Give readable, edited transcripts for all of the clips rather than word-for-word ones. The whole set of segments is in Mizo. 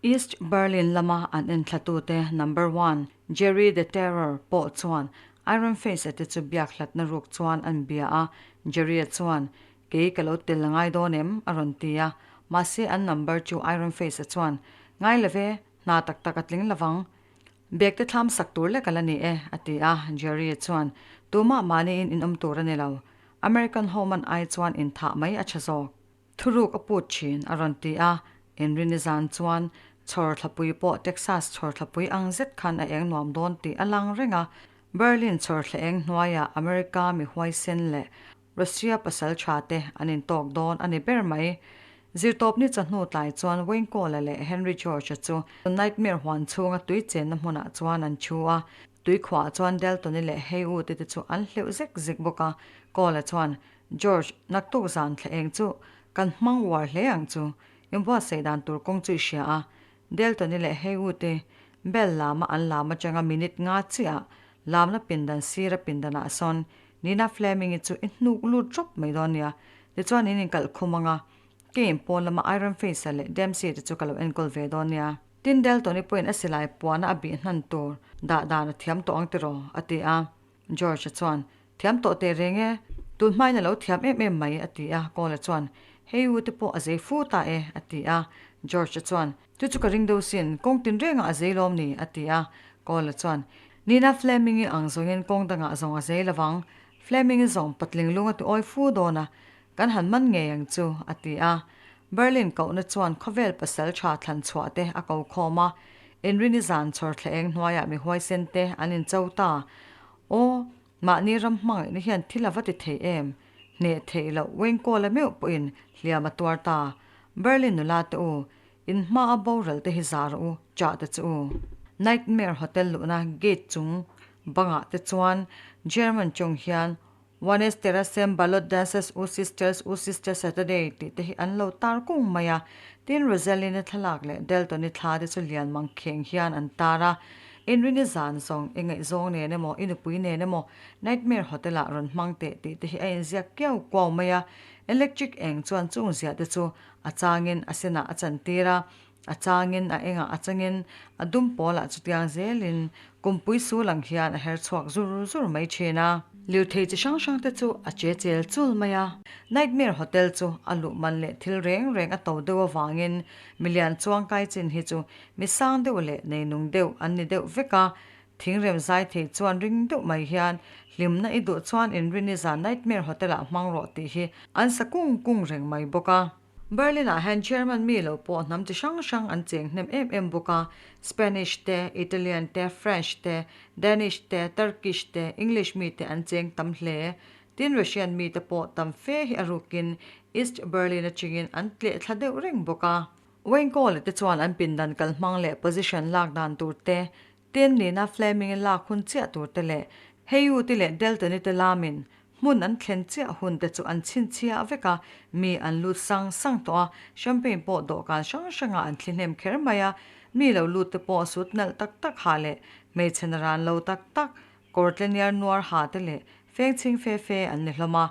East Berlin lama an enthlatute number one Jerry the Terror pawh chuan Iron Face-a te chu biak hlatna ruk chuan an bia a, Jerry-a chuan, Kei ka lo tel ngai dawn em? a rawn ti a, mahse an number chu Iron Face-a chuan, Ngai lo ve, hna tak tak a tling lovang. Bag te thlam sak tur lek a la ni e, a ti a, Jerry-a chuan, Tumah mahniin in awm tur a ni lo. American ho man ai chuan inthah mai a tha zawk. Thuruk a put thin, a rawn ti a. Inrini zan chuan chhawr thlapui pawh Texas chhawr thlapui ang zet khan a eng nuam dawn tih a lang reng a. Berlin chhawr thla eng hnuaiah America mi huaisen leh Russia pasal tha te an intawk dawn a ni ber mai. Zirtawpni chawhnu tlai chuan Wayne Cole-a leh Henry George-a chu Nightmare huan chhunga tui chenna hmunah chuan an thu a. Tui khuaah chuan Delton-i leh Haywood-i te chu an hleuh zek zek bawk a. Cole-a chuan, George, naktuk zan thla eng chu kan hmang uar hle ang chu. Inbuatsaih dan tur kawng chu i hria a. Delton-i leh Haywood-i bell lama an lam atanga minute nga chiah lamna pindan sira pindanah sawn Nina Fleming-i chu i hnuk lut rawp mai dawn nia. Tichuan in inkalh khum anga Kane pawn lama Iron Face-a leh Dempsey te chu ka lo enkawl ve dawn nia. Tin Delton-i pawhin a silai puana a bih hnan tur dah dan a thiam tawh ang tiraw? a ti a. George-a chuan, Thiam tawh teh reng e, tun hmain a lo thiam em em mai, a ti a. Kawla chuan, Hei u te pawh a zei fu ta e, a ti a. George-a chuan, Chu chu ka ring deuh sin, kawng tin rengah a zei lawm ni, a ti a. Kawla chuan, Nina Fleming-i ang zawngin kawng dangah zawng a zei lovang, Fleming-i zawng patling lung a ti awi fu dawn a, kan han man ngei ang chu, a ti a. Berlin kohna chuan khawvel pasal tha thlan chhuah te a ko khawm a, Inrini zan chhawr thla eng hnuaiah mi huaisen te an incho ta. Aw, mahni ram hmangaihna hian thil a va ti thei em? Hneh theih loh Wengkawla meuh pawhin hliam a tuar ta. Berlin nula te u, in hma a boral te hi zah rawh u, chah te chu u. Nightmare Hotel luhna gate chung bangah te chuan German chawng hian One Terasem Ballot Dances U Sisters U Sister Saturday tih te hi an lo tar kung mai a, tin Rosaline-i thlalak leh Delton-i thla te chu lian mang kheng hian an tar a. Inrini zan zawng i ngaihzawng nen emaw i nupui nen emaw Nightmare Hotel-ah rawn hmang teh tih te hi a inziak kiau kuau mai a, electric eng chuan chung ziah te chu a changin a senah a chantir a, A changin a engah a changin a dum pawlah chutiang zelin kumpui sul ang hian a her chhuak zur zur mai thin a. Lirthei chi hrang hrang te chu a che chel chul mai a. Nightmare Hotel chu a luh man leh thil reng reng a to deuh avangin milian chuang kai chin hi chu mi sang deuh leh neinung deuh an ni deuh vek a. Thingrem zai thei chuan ring deuh mai hian hlimna i duh chuan inrini zan Nightmare Hotel-ah hmang rawh tih hi an sa kung kung reng mai bawk a. Berlin-ah hian German mi lo pawh hnam chi hrang hrang an cheng hnem em em bawk a, Spanish te, Italian te, French te, Danish te, Turkish te, English mi te an cheng tam hle. Tin Russian mi te pawh tam fe hi a rukin East Berlin atangin an tleh thla deuh reng bawk a. Wayne Cole te chuan an pindan kalhmang leh position lak dan tur te, Tin nina Fleming-i lak hun chiah tur te leh Heywood-i leh Delton-i te lamin hmun an thlen chiah hun te chu an chhinchhiah vek a, mi an lut sang sang tawh a, champagne pawh dawhkan hrang hrangah an thli hnem kher mai a, mi lo lut te pawh sut nalh tak tak ha leh hmeichhe naran lo tak tak, kawr tle niar nuar ha te leh feng chhing fe fe an ni hlawm a.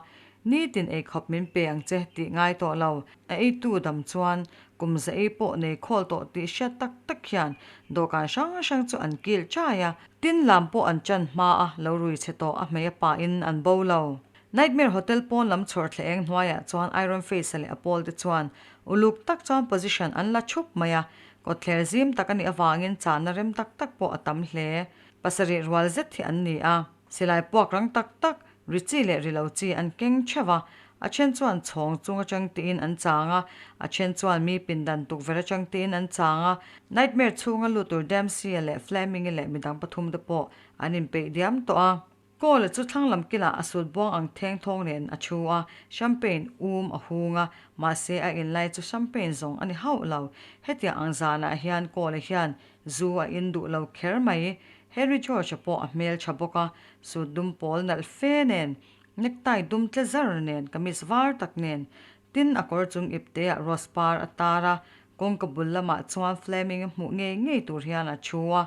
Nitin eikhawp min pe ang che tih ngai tawh lo. A eitu dam chuan kum za ei pawh nei khawl tawh tih hriat tak tak hian dawhkan hrang hrang chu an kil chai a, tin lam pawh an chan hma a lo rui chhe tawh a hmei a pa in an bo lo. Nightmare Hotel pawn lam chhawr thla eng hnuaiah chuan Iron Face-a leh a pawl te chuan uluk tak chuan position an la thup mai a, kawtthler zim tak a nih avangin channa rem tak tak pawh a tam hle. Pasarih rual zet hi an ni a, silai puak rang tak tak Ri chi leh ri lo chi an keng theuh a, a then chuan chhawng chung atang tiin an chang a, a then chuan mi pindan tukverh atang tiin an chang a. Nightmare chhunga lut tur Dempsey-a leh Fleming-i leh midang pathum te pawh an inpeih diam tawh a. Cole-a chu thlang lam kilah a sut buang ang theng thawng nen a thu a, champagne um a hung a, mahse a inlai chu champagne zawng a ni hauh lo. Hetiang ang zanah hian Cole-a hian zu a in duh lo kher mai. Henry George-a pawh a hmel tha bawk a, Suit dum pawl nalh fe nen, necktie dum tle zar nen, kamis var tak nen, tin a kawr chung ipte ah rose par a tar a, kawngka bul lamah chuan Fleming-i hmuh ngei ngei tur hian a thu a,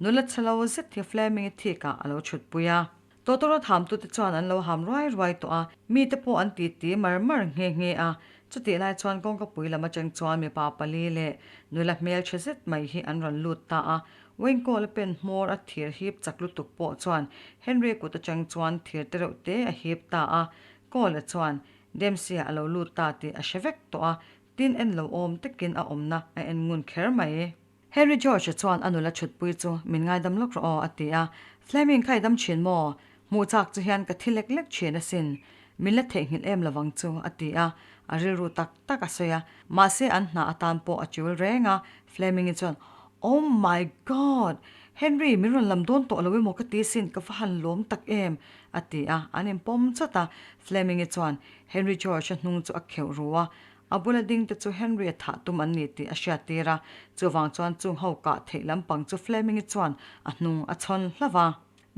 nula chhe lo zet hi Fleming-i thik ah a lo chhut pui a. Tawtawrawt hamtute chuan an lo ham ruai ruai tawh a, mite pawh an titi mar mar nghe nghe a. Chutih lai chuan kawngkapui lam atang chuan mipa pali leh nula hmelchhe zet mai hi an rawn lut ta a. Wayne Cole-a pen hmawr a thir hip chak lutuk pawh chuan Henry-a kut atang chuan thir te reuh te a hip ta a. Cole-a chuan Dempsey-a a lo lut ta tih a hre vek tawh a, tin en lo awm takin a awmna a en ngun kher mai. Henry George-a chuan a nula chhutpui chu min ngaidam lawk rawh aw a ti a, Fleming kha i dam thin maw? Hmuh chak chu hian ka thi lek lek thin asin. Min la theihnghilh em lovang chu a ti a, a rilru tak tak a sawi a, mahse an hna atan pawh a tul reng a, Fleming-i chuan Oh my God! Henry, min rawn lam dawn tawh lo emaw ka ti sin, ka va han lawm tak em? a ti a, an inpawm chawt a, Fleming-i chuan Henry George-a hnung chu a kheuh ru a, A bula ding te chu Henry-a thah tum an ni tih a hriattir a, chuvang chuan chung ho kah theih lampang chu Fleming-i chuan a hnung a chhawn hlauh a.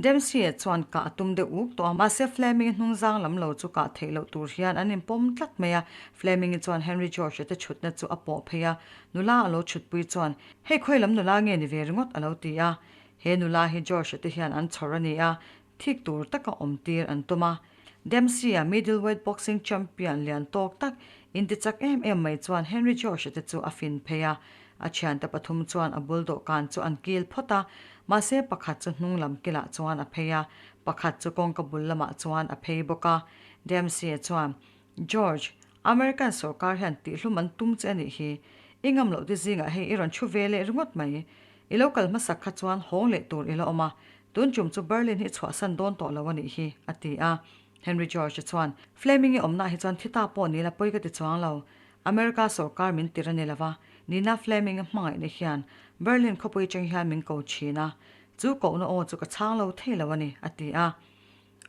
Dempsey-a chuan kah a tum deuh uk tawh a, mahse Fleming-i hnung zang lam lo chu kah theih loh tur hian an inpawm tlat mai a. Fleming-i chuan Henry George-a te chhutna chu a pawh phei a, nula a lo chhutpui chuan, Hei khawi lam nula nge ni ve ringawt? a lo ti a. He nula hi George-a te hian an chhawr a ni a, Thik tur taka awm tir an tum a. Dempsey-a middleweight boxing champion lian tawk tak, intichak em em mai chuan Henry George-a te chu a fin phei a. A thiante pathum chuan a bul dawhkan chu an kil phawt a, mahse pakhat chu hnung lam kilah chuan a phei a, pakhat chu kawngka bul lamah chuan a phei bawk a. Dempsey-a chuan, George, American sorkar hian tihlum an tum che a nih hi. I ngam loh te zingah hei i rawn thu ve leh ringawt mai. I lo kal hmasak kha chuan hawng leh tur i la awm a, Tun tum chu Berlin hi chhuahsan dawn tawh lo a nih hi, a ti a. Henry George-a chuan, Fleming-i awmnaah hi chuan thi ta pawh ni la pawi ka ti chuang lo. America sawrkar min tir a ni lo va, Nina Fleming-a hmangaihna hian Berlin khawpui atang hian min ko thin a. Chu kohna aw chu ka chhang lo thei lo a ni, a ti a.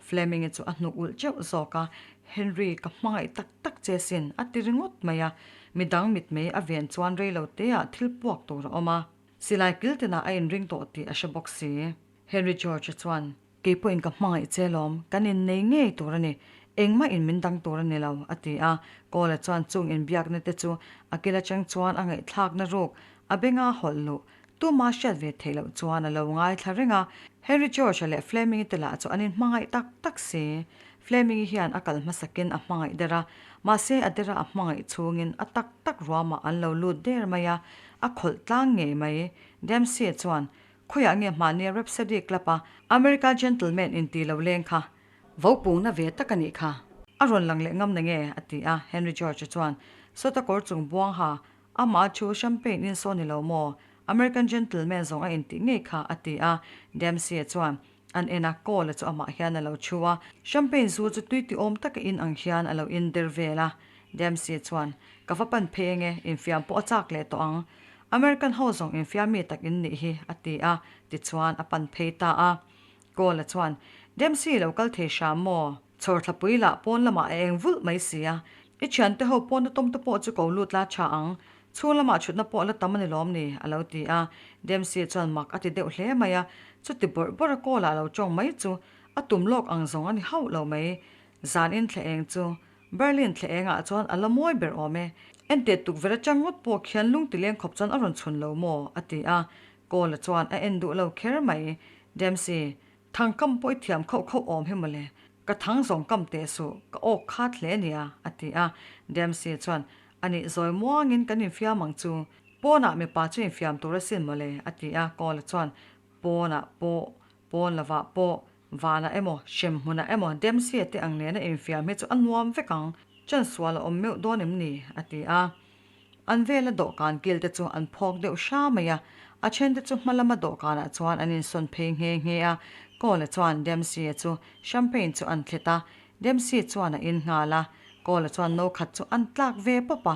Fleming-i chu a hnuk ulh teuh zawk a, Henry, ka hmangaih tak tak che sin, a ti ringawt mai a. Midang mitmei a ven chuan rei lo teah thil puak tur a awm a. Silai kil tinah a inring tawh tih a hre bawk si. Henry George-a chuan, Kei pawhin ka hmangaih che lawm, kan innei ngei tur a ni. Engmah in min dang tur a ni lo, a ti a. Kawla chuan chung inbiakna te chu a kil atang chuan a ngaihthlakna ruk, a benga hawlh luh, tuma hriat ve theih loh chuan a lo ngaithla reng a. Henry George-a leh Fleming-i te lah chu an inhmangaih tak tak si. Fleming-i hian a kal hmasakin a hmangaih der a, mahse a dera a hmangaih chhungin a tak tak ruamah an lo lut der mai a, a khawlh tlang ngei mai. Dempsey chuan, Khawiah nge hmahnia Rhapsody Club a America Gentleman inti lo leng kha? Vopungna ve tak a nih kha. A rawn lang leh ngam na nge? a ti a, Henry George-a chuan, Sawta kawr chung buang ha, amah chu champagne in saw ni lo maw? American Gentleman zawng a intih ngei kha, a ti a. Dempsey-a chuan, An en a, Cole-a chu amah hian a lo chhu a, champagne zu chu tui ti awm taka in ang hian a lo in der vel a. Dempsey chuan, Ka va pan phei ange, infiam pawh a chak leh tawh ang. American ho zawng infiam mi tak in nih hi, a ti a, tichuan a pan phei ta a. Cole-a chuan, Dempsey lo kal thei hram maw? Chhawrthlapui lah pawn lamah a eng vulh mai si a, i thiante ho pawn a tawmte pawh chu ko lut la tha ang, chhung lamah chhutna pawh la tam a ni lawm ni, a lo ti a. Dempsey chuan mak a ti deuh hle mai a, chuti bawrh bawrh a kawl ah lo tawng mai chu a tum lawk ang zawng a ni hauh lo mai. Zan in thle eng chu Berlin thle eng ah chuan a la mawi ber awm e. Enteh tukverh atang ngawt pawh khian lung ti leng khawp chuan a rawn chhun lo maw? a ti a. Kawl-a chuan a en duh lo kher mai. Dempsey, Thangkam pawh i thiam khauh khauh awm hi mawle, ka thang zawng kam teh suh, ka awk khat hle ania, a ti a. Dempsey chuan, Anih zawi muangin kan infiam ang chu, pawnah mipa chu infiam tur asin mawle, a ti a. Kawla chuan, Pawnah pawh, pawn lovah pawh, vanah emaw, hrem hmunah emaw Dempsey-a te ang nena infiam hi chu a nuam vek ang, chansual a awm meuh dawn em ni? a ti a. An vela dawhkan kil te chu an phawk deuh hra mai a, a then te chu hma lama dawhkanah chuan an insawn phei nghe nghe a. Cole-a chuan Dempsey-a chu champagne chu an thlet a, Dempsey chuan a in nghal a. Cole-a chuan no khat chu an tlak ve pawp a,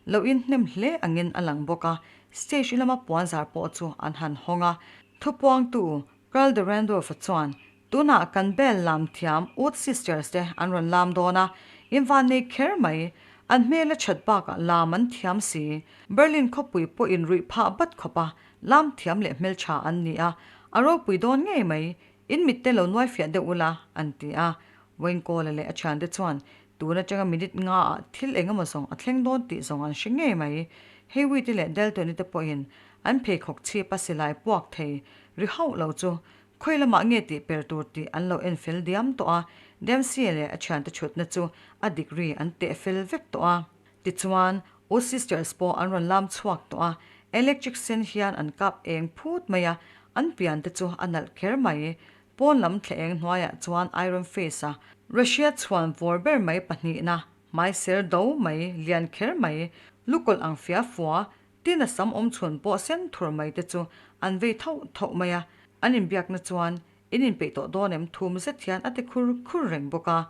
lo in hnem hle angin a lang bawk a. Stage lama puanzar pawh chu an han hawng a. Thupuangtu Carl de Randolph-a chuan Tunah kan bell lam thiam Wood Sisters te an rawn lam dawn a, in van nei kher mai. An hmel a that bakah lam an thiam si. Berlin khawpui pawh in ruih phah bat khawp a, lam thiam leh hmeltha an ni a, a ropui dawn ngei mai. In mitte lo nuai fiah deuh ula, an ti a. Wayne Cole-a leh a thiante chuan tun atanga minute nga ah thil eng emaw zawng a thleng dawn tih zawng an hre ngei mai. Hewitt-i leh Dalton-i te pawhin an pheikhawk chhip a silai puak thei ri hauh lo chu Khawi lamah nge tih per tur tih an lo en fel diam tawh a, Dempsey leh a thiante chhutna chu a degree an teh fel vek tawh a. Tichuan, U Sisters pawh an rawn lam chhuak tawh a, electric sen hian an kap eng phut mai a, an pian te chu a nalh kher mai. Pawn lam thla eng hnuaiah chuan Iron Face a Russia chhuan vawr ber mai pahnihna, hmai ser do mai, lian kher mai, lukawlh ang fia fua, tin a sam awm chhun pawh sen thur mai te chu an vei thauh thauh mai a, an inbiakna chuan In inpeih tawh dawn em? Thum zet hian a ti khur khur reng bawk a.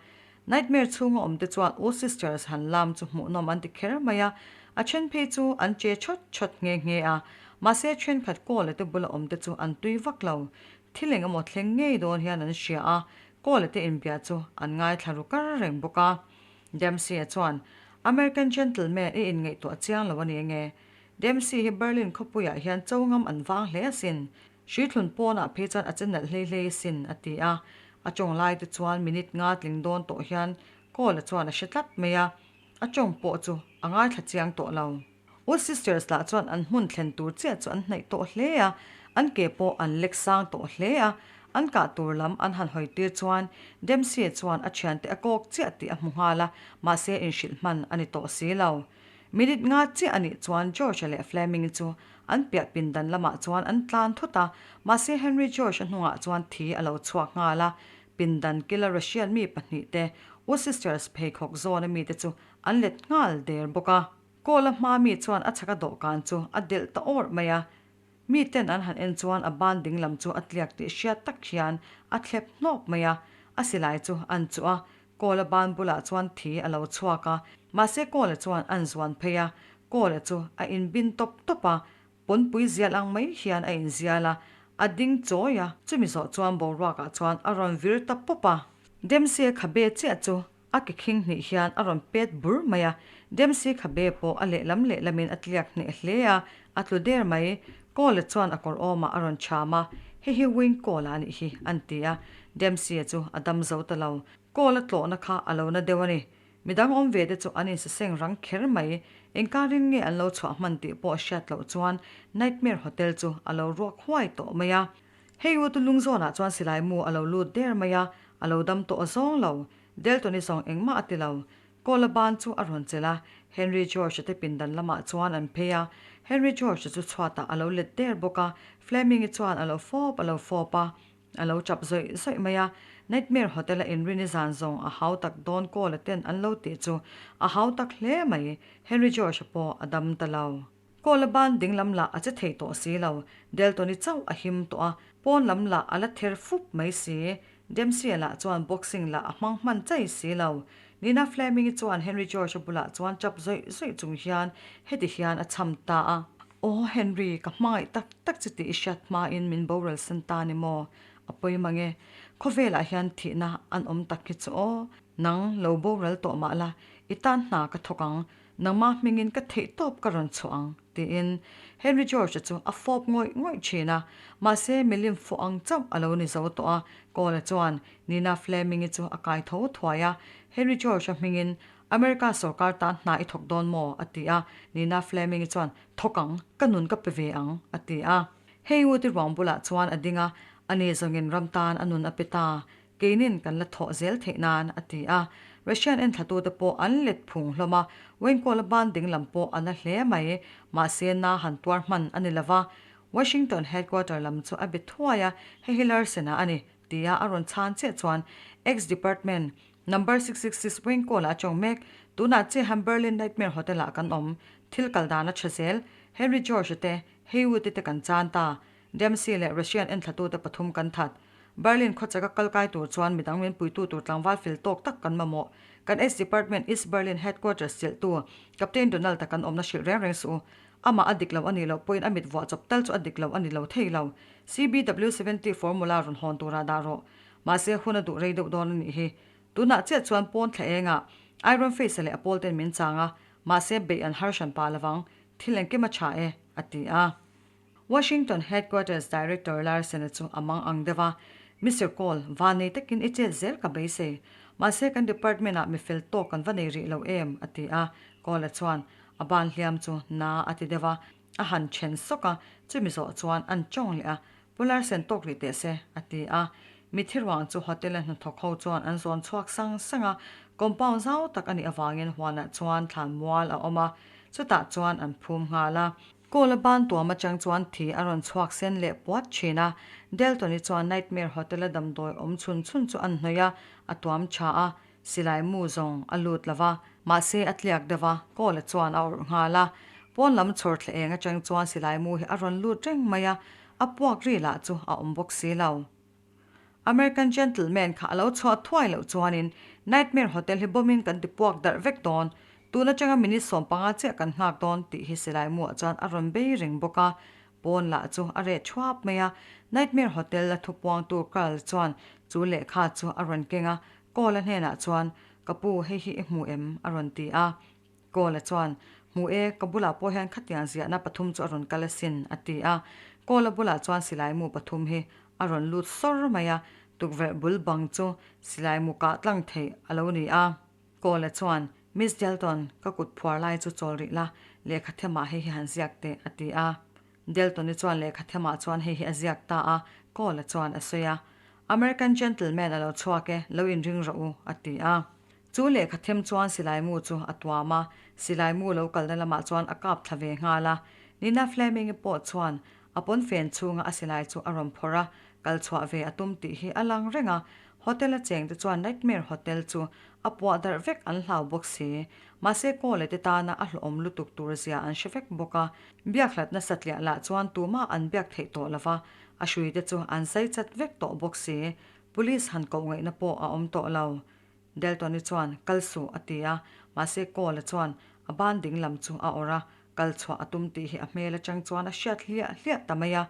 Nightmare chhunga awm te chuan U Sisters han lam chu hmuhnawm an ti kher mai a, a then phei chu an che chawt chawt nghe nghe a. Mahse thenkhat Kawla te bula awm te chu an tui vak lo. Thil eng emaw thleng ngei dawn hian an hria a, Kawla te inbia chu an ngaithla ru kar reng bawk a. Dempsey-a chuan, American gentleman i inngaihtuah chiang lo a ni enge? Dempsey hi Berlin khawpuiah hian cho ngam an vang hle asin. Hrithlun pawnah phei chuan a che nalh hlei hlei asin, a ti a. A tawng lai te chuan minute nga tling dawn tawh hian Kawla chuan a hre tlat mai a, a tawng pawh chu a ngaithla chiang tawh lo. U Sisters lah chuan an hmun thlen tur chiah chu an hnaih tawh hle a, an ke pawh an lek sang tawh hle a, an kah tur lam an han hawi tir chuan Dempsey chuan a thiante a kawk chiah tih a hmu nghal a, mahse inhrilh hman a ni tawh si lo. Minute nga chiah a nih chuan George-a leh Fleming-i chu an piah pindan lamah chuan an tlan thut a, mahse Henry George-a hnungah chuan thi a lo chhuak nghal a. Pindan kila Russian mi pahnihte, U Sisters pheikhawk zawna mite chu an let nghal der bawk a. Kawl-a hma mi chuan a chhaka dawhkan chu a delh ta awrh mai a. Miten an han en chuan a ban dinglam chu a tliak tih hriat tak hian a thlep hnawk mai a, a silai chu an chuh a, Kawla ban bulah chuan thi a lo chhuak a, mahse Kawla chuan an zuan phei a, Kawla chu a inbin tawp tawp a, pawnpui zial ang mai hian a inzial a, a ding chawi a, chumi zawh chuan boruakah chuan a rawn vir ta pawp a. Dempsey khabe chiah chu a ke khing hnih hian a rawn pet bur mai a, Dempsey khabe pawh a lehlam lehlamin a tliak hneh hle a, a tlu der mai. Kawla chuan a kawr awmah a rawn cham a, Hei hi Wing Kawla a nih hi, an ti a. Dempsey-a chu a dam zo ta lo. Kawla tlawhna kha a lo na deuh a ni. Midang awm ve te chu an insaseng rang kher mai. Engkarin nge an lo chhuah hman tih pawh hriat loh chuan Nightmare Hotel chu a lo ruak huai tawh mai a. Hei u tu lungzawnah chuan silai mu a lo lut der mai a, a lo dam tawh zawng lo. Delton-i zawng engmah a ti lo. Kawla ban chu a rawn chelh a, Henry George-a te pindan lamah chuan an phei a. Henry George-a chu chhuatah a lo let der bawk a, Fleming-i chuan a lo fawp a lo fawp a, a lo chap zawih zawih mai a. Nightmare Hotel-a inrini zan zawng a hau tak dawn Kawla ten an lo tih chu a hau tak hle mai. Henry George-a pawh a dam ta lo. Kawla ban ding lam lah a che thei tawh si lo, Deltoni chauh a him tawh a, pawn lam lah a la ther fup mai si. Dempsey-a lah chuan boxing lah a hmang hman chai si lo. Nina Fleming-i chuan Henry George-a bulah chuan chap zawih zawih chung hian heti hian a cham ta a. Aw Henry, ka hmangaih tak tak che tih i hriat hmain min boral san ta ni maw? A pawi mang e. Khawvelah hian thihna an awm tak hi chu aw. Nang lo boral tawh mah la, i tan hna ka thawk ang. Nangmah hmingin ka theih tawp ka rawn chhuah ang, tiin Henry George-a chu a fawp ngawih ngawih thin a. Mahse, milim fuh ang chauh a lo ni zo tawh a. Cole-a chuan Nina Fleming-i chu a kai tho thuai a. Henry George-a hmingin, America sawrkar tan hna i thawk dawn maw? a ti a. Nina Fleming-i chuan, Thawk ang, ka nun ka pe ve ang, a ti a. Hei u ti ruang bulah chuan a ding a, ani zawngin ram tan a nun a pe ta. Keinin kan la thawh zel theih nan, a ti a. Russian enthlatute pawh an let phung hlawm a, Wengkawla ban ding lam pawh a na hle mai. Mahse, na han tuar hman a ni lo va. Washington headquarter lam chu a be thuai a, Hei hi Larsen-a a ni, tia a rawn chhan chiah chuan X Department, Number 666 Wengkawla a chawng mek. Tunah chiah Berlin Nightmare Hotel-ah kan awm. Thil kal dan a tha zel. Henry George-a te, Heywood-i te kan chan ta. Dempsey leh Russian enthlatute pathum kan that. Berlin khawchaka kal kai tur chuan midang min puitu tur tlangval fel tawk tak kan mamawh. Kan H Department East Berlin Headquarters chelhtu Captain Donald-a kan awmna hrilh reng reng suh u. Amah a dik lo a nih loh pawhin a mit vuah chawp tal chu a dik lo a ni lo thei lo. CBW 70 formula rawn hawn turah dah rawh. Mahse hun a duh rei deuh dawn a nih hi. Tunah chiah chuan pawn thla engah Iron Face-a leh a pawl ten min chang a, mahse beih an har hran pah lovang. Thil engkim a tha e, a ti a. Washington Headquarters Director Larsen-a chu a mang ang deuh a, Mister Cole, va nei takin i chet zel ka beisei. Mahse kan department-ah mi fel tawk kan va nei rih lo em? a ti a. Cole-a chuan a ban hliam chu na a ti deuh a, a han then sawk a, chumi zawh chuan an tawng leh a, Pu Larsen tawk rih teh se, a ti a. Mitthi ruang chu hotel-a hnathawk ho chuan an zawn chhuak sang sang a. Compound zau tak a nih avangin huanah chuan thlan mual a awm a, chutah chuan an phum nghal a. Kawl a ban tuam atang chuan thi a rawn chhuak sen leh puat thin a, Delton-i chuan Nightmare Hotel-a damdawi awm chhun chhun chu an hnawih a, a tuam tha a, silai mu zawng a lut lo va. Mahse a tliak deuh a, Kawl-a chuan a awrh nghal a. Pawn lam chhawr thla eng atang chuan silai mu hi a rawn lut reng mai a, a puak ri lah chu a awm bawk si lo. American gentleman kha a lo chhuah thuai loh chuanin Nightmare Hotel hi bomb in kan ti puak darh vek dawn, tun atanga minute 15 chiah kan nghak dawn tih hi silai muah chuan a rawn bei reng bawk a, pawn lah chu a reh thuap mai a, Nightmare Hotel a thupuangtu Carl chuan chu lehkha chu a rawn keng a, Cole-a hnenah chuan, Ka pu, hei hi i hmu em? a rawn ti a. Kawla chuan, Hmu e, ka bulah pawh hian khatiang ziahna pathum chu a rawn kal asin, a ti a. Kawla bulah chuan silaimu pathum hi a rawn lut sawr mai a, tukverh bul bang chu silaimu kah tlang theih a lo ni a. Kawla chuan, Miss Delton, ka kut phuar lai chu chawl rih la, lehkha themah hei hi han ziak teh, a ti a. Delton-i chuan lehkha themah chuan hei hi a ziak ta a, Kawla chuan a sawi a. American gentleman a lo chhuak e, lo inring rawh u, a ti a. Chu lehkha them chuan silaimu chu a tuam a, silaimu lo kalna lamah chuan a kap thla ve nghal a. Nina Fleming-i pawh chuan a pawnfen chhunga a silai chu a rawn phawrh a, kal chhuah ve a tum tih hi a lang reng a. Hotel a chengte chuan Nightmare Hotel chu a puah darh vek an hlau bawk si. Mahse Kawle te tana a hlawhawm lutuk tur zia an hre vek bawk a. Biak hlatna satliah lah chuan tumah an biak theih tawh lova, a hruite chu an zai chat vek tawh bawk si. Police han koh ngaihna pawh a awm tawh lo. Deltoni chuan, Kal suh, a ti a. Mahse Cole-a chuan a ban ding lam chu a awrh a, kal chhuah a tum tih hi a hmel atang chuan a hriat hliah hliah ta mai a.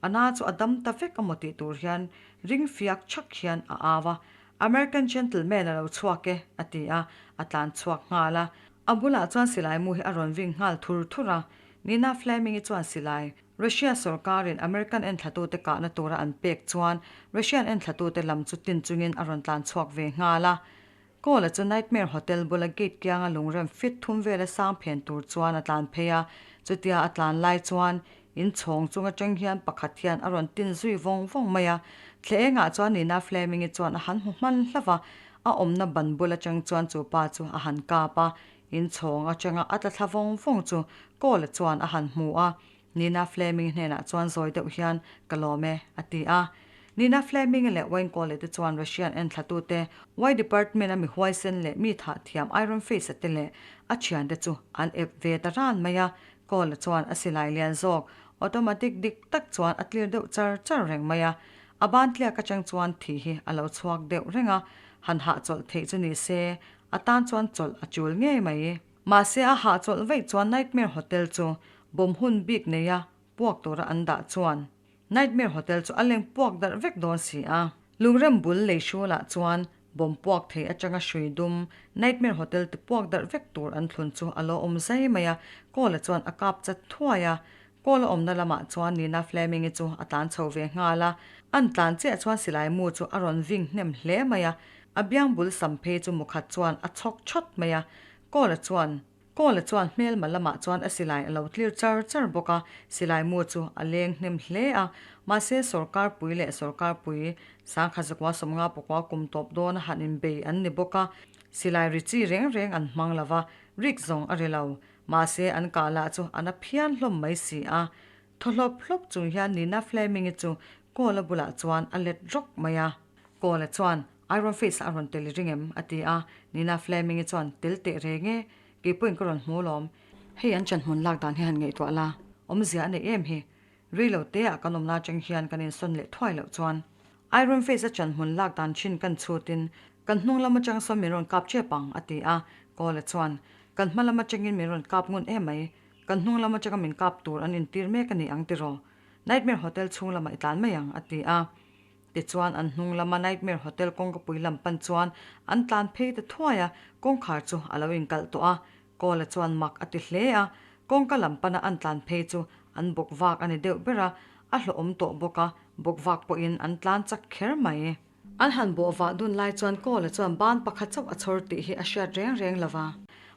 A na chu a dam ta vek amaw tih tur hian ring fiak chhak hian a au a, American gentleman a lo chhuak e, a ti a, a tlan chhuak nghal a. A bulah chuan silai mu hi a rawn ving nghal thur thur a. Nina Fleming-i chuan silai Russia sorkarin American enthlatute kahna tura an pek chuan Russian enthlatute lam chu tin chungin a rawn tlan chhuak ve nghal a. Cole-a chu Nightmare Hotel bula gate kianga lungrem fit thum vela sang phen tur chuan a tlan phei a, chutia a tlan lai chuan in chhawng chung atang hian pakhat hian a rawn tin zui vawng vawng mai a. Thle engah chuan Nina Fleming-i chuan a han hmu hman hlauh a, a awmna ban bul atang chuan chu pa chu a han kap a, In chhawng atanga a tla thla vawng vawng chu Cole-a chuan a han hmu a, Nina Fleming hnenah chuan zawi deuh hian, Ka lawm e, a ti a. Nina Fleming leh Wayne Cole te chuan Russian enthlatute, Y Department a mi huaisen leh mi thah thiam Iron Face-a te leh a thiante chu an ep ve ta ran mai a. Cole-a chuan a silai lian zawk, automatic dik tak chuan a clear deuh char char reng mai a. A ban tliak atang chuan thi hi a lo chhuak deuh reng a, han hahchawlh theih chu ni se, A tan chuan chawlh a chul ngei mai. Mahse a hahchawlh vaih chuan Nightmare Hotel chu bawm hun bik neia puak tura an dah chuan Nightmare Hotel chu a leng puak darh vek dawn si a. Lungrem bul lei hrualah chuan bawm puak thei atanga hrui dum Nightmare Hotel ti puak darh vek tur an thlun chu a lo awm zai mai a, Kawla chuan a kap chat thuai a. Kawla awmna lamah chuan Nina Fleming-i chu a tlan chho ve nghal a. An tlan chiah chuan silai mu chu a rawn ving hnem hle mai a. A biang bul sam phei chu mukhat chuan a chhawk chawt mai a, Kawla chuan Kawla chuan hmelma lamah chuan a silai a lo tlir char char bawk a, silai mu chu a leng hnem hle a, mahse sawrkar pui leh sawrkar pui sangkha zakua sawmnga pakua kum tawp dawn a han inbei an ni bawk a, silai ri chi reng reng an hmang lo va, rik zawng a ri lo, mahse an kah lah chu a na phian hlawm mai si a, thaw hlawp hlawp chung hian Nina Fleming-i chu Kawla bulah chuan a let rawk mai a. Kawla chuan, Iron Fist a rawn tel i ring em? a ti a. Nina Fleming-i chuan, Tel teh reng e. Kei pawhin ka rawn hmu lawm. Hei an chanhmun lak dan hi han ngaihtuah la, awmzia a nei em hi? Rei lo teah kan awmna atang hian kan insawn leh thuai loh chuan. Iron Fist a chanhmun lak dan chin kan chhutin kan hnung lam atang sawn min rawn kap tep ang, a ti a. Kawla chuan, Kan hma lam atangin min rawn kap ngun em mai. Kan hnung lam atanga min kap tur an intir mek a ni ang tiraw? Nightmare Hotel chhung lamah i tlan mai ang, a ti a. Tichuan an hnung lama Nightmare Hotel kawngkapui lam pan chuan an tlan phei ta thuai a, kawngkhar chu a lo inkalh tawh a. Kawla chuan mak a ti hle a, kawngka lam pana an tlan phei chu an bawk vak a ni deuh ber a, a hlawhawm tawh bawk a, bawk vak pawhin an tlan chak kher mai. An han bawh vah dun lai chuan Kawla chuan ban pakhat chauh a chhawr tih hi a hriat reng reng lo va.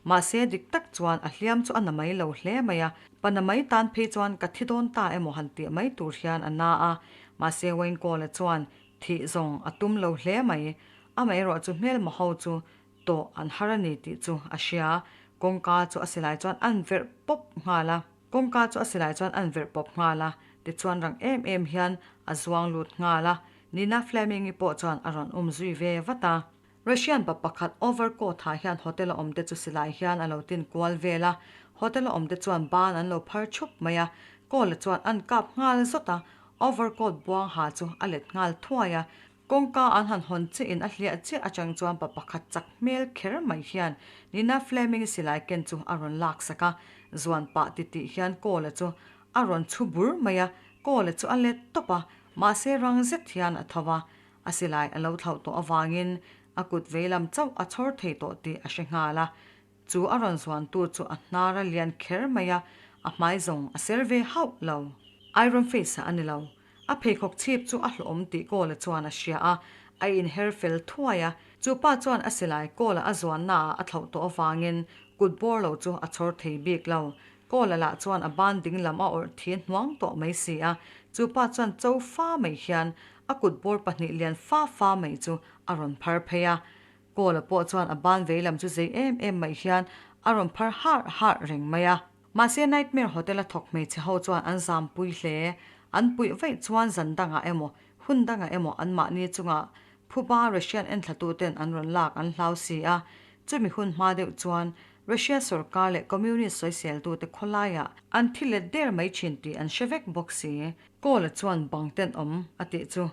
Mahse dik tak chuan a hliam chu a na mai lo hle mai a, pa na mai tan phei chuan ka thi dawn ta emaw han tih mai tur hian a na a. Mahse Wayne Kawla chuan thih zawng a tum lo hle mai. Amaherawh chu hmelma ho chu Tawh an har a ni tih chu a hria. Kawngka chu a silai chuan an verh pawp nghal a. Kawngka chu a silai chuan an verh pawp nghal a, tichuan rang em em hian a zuang lut nghal a. Nina Fleming-i pawh chuan a rawn um zui ve vat a. Russian pa pakhat overcoat ha hian hotel a awmte chu silai hian a lo tin kual vel a, hotel a awmte chuan ban an lo phar chhup mai a, Cole-a chuan an kap nghal zawt a, overcoat buang ha chu a let nghal thuai a, kawngka an han hawn chiah in a hliah chiah atang chuan pa pakhat chak hmel kher mai hian Nina Fleming silai ken chu a rawn lak sak a, zuan pah titih hian Cole-a chu a rawn chhu bur mai a, Cole-a chu a let tawp a, mahse rang zet hian a tho a, A silai a lo thlauh tawh avangin a kut veilam chauh a chhawr thei tawh tih a hre nghal a. Chu a rawn zuantu chu a hnar a lian kher mai a, a hmai zawng a ser ve hauh lo. Iron Face-a a ni lo. A pheikhawk chhip chu a hlawhawm tih Kawla chuan a hria a, a inher fel thuai a. Chu pa chuan a silai Kawla a zuannaah a thlauh tawh avangin kut bawr lo chu a chhawr thei bik lo. Kawla lah chuan a ban ding lam a awrh thi hnuang tawh mai si a, chu pa chuan cho fa mai hian a kut bawr pahnih lian fa fa mai chu a rawn phar phei a. Kawla pawh chuan a ban vei lam chu zei em em mai hian a rawn phar harh harh reng mai a. Mahse Nightmare Hotel a thawk hmeichhe ho chuan an zam pui hle. An puih vaih chuan zan dangah emaw, hun dangah emaw anmahni chungah phuba Russian enthlatuten an rawn lak an hlau si a. Chumi hun hma deuh chuan Russia sorkar leh Communist sawiseltute khawlaiah an thi let der mai thin tih an hre vek bawk si. Kawl-a chuan bang tenawm a tih chu.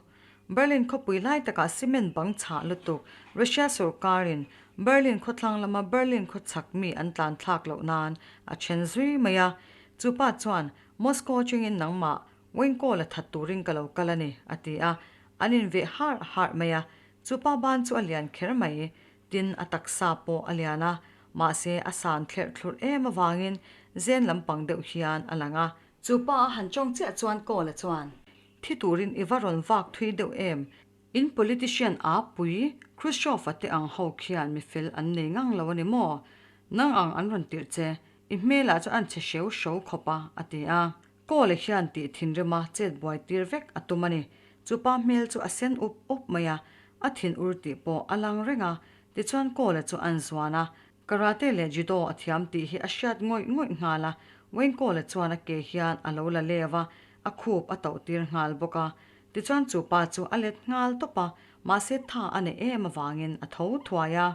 Berlin khawpui lai takah cement bang chhah lutuk Russia sorkarin Berlin khawthlang lama Berlin khawchhak mi an tlan thlak loh nan a then zui mai a. Chu pa chuan Moscow atangin nangmah Wayne Kawl-a that turin ka lo kal a ni a ti a. An inveh harh harh mai a. Chu pa ban chu a lian kher mai. Tin, a taksa pawh a lian a, mahse a san thlerh thlurh em avangin zen lampang deuh hian a lang a. Chu pa a han tawng chiah chuan Kawla chuan, Thi turin i va rawn vak thui deuh em? In politician a pui Khrushchev-a te ang ho khian mi fel an nei ngang lo a ni maw? Nang ang an rawn tirh che, i hmelah chu an che hreu hro khawp a, a ti a. Kawla hian tih thinrima chet buai tir vek a tum a ni. Chu pa hmel chu a sen up up mai a, a thin ur tih pawh a lang reng a. Tichuan Kawla chu an zuan a, Karate leh Judo a thiam tih hi a hriat ngawih ngawih nghal a. Wayne Kawla chuan a ke hian a lo la lev a, a khup a tauh tir nghal bawk a. Tichuan chu pa chu a let nghal tawp a, mahse tha a neih em avangin a tho thuai a.